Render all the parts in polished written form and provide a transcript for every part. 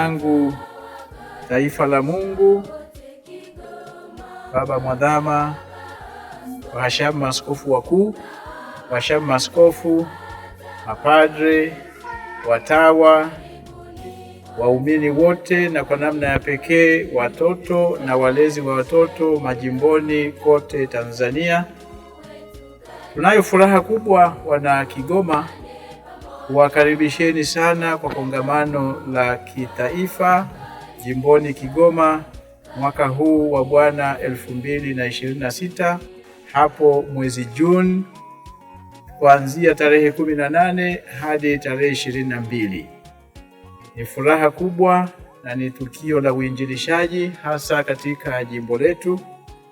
Zangu, taifa la Mungu, Baba Mwadhama, wahashamu maaskofu wakuu, wahashamu maaskofu, mapadre, watawa, waumini wote na kwa namna ya pekee watoto na walezi wa watoto majimboni kote Tanzania. Tunayo furaha kubwa wana Kigoma kuwakaribisheni sana kwa kongamano la kitaifa jimboni Kigoma mwaka huu wa Bwana 2026 hapo mwezi Juni kuanzia tarehe 18 hadi tarehe 22. Ni furaha kubwa na ni tukio la uinjilishaji hasa katika jimbo letu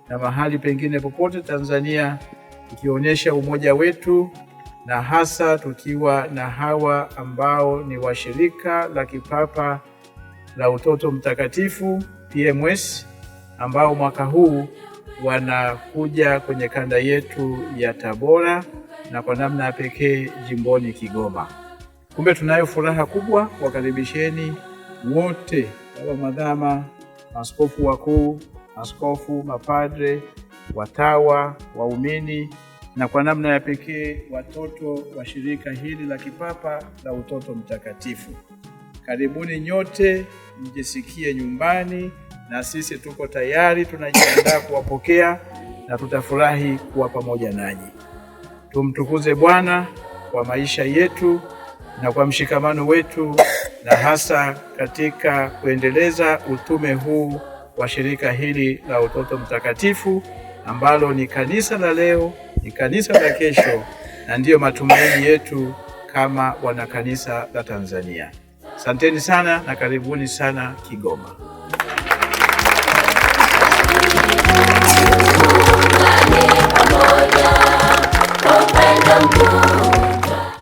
na mahali pengine popote Tanzania, tukionyesha umoja wetu na hasa tukiwa na hawa ambao ni washirika la kipapa la Utoto Mtakatifu PMS, ambao mwaka huu wanakuja kwenye kanda yetu ya Tabora na kwa namna ya pekee jimboni Kigoma. Kumbe tunayo furaha kubwa, wakaribisheni wote, baba madhama, maaskofu wakuu, maaskofu, mapadre, watawa, waumini na kwa namna ya pekee watoto wa shirika hili la kipapa la Utoto Mtakatifu. Karibuni nyote, mjisikie nyumbani, na sisi tuko tayari, tunajiandaa kuwapokea na tutafurahi kuwa pamoja nanyi. Tumtukuze Bwana kwa maisha yetu na kwa mshikamano wetu na hasa katika kuendeleza utume huu wa shirika hili la Utoto Mtakatifu ambalo ni kanisa la leo, ni kanisa la kesho na ndiyo matumaini yetu kama wanakanisa la Tanzania. Asanteni sana na karibuni sana Kigoma.